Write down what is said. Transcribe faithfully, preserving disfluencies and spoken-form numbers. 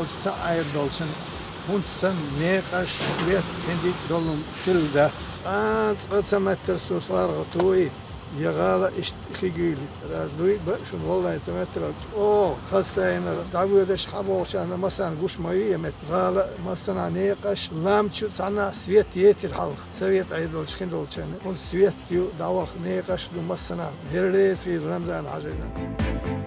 Цхьа Ӏер долчун, хӀунда санна некъаш, свет хиндик долун хилла дац. А, цкъа ца меттар со саргӀа туй, я гӀала иштта хигуйли. Раз дуй ба шун, валлай, ца меттарал чӀо, хазтайна дӀавоьдаш хьаболшана массан гуш ма ю я мет. ГӀала массана некъаш, лам чу цхьана свет ецир хьалха. Совет Ӏер долчу хин долчун. ХӀунда свет ю, дӀаваха некъаш ду массана. Деррес хир Рамзан хьажина.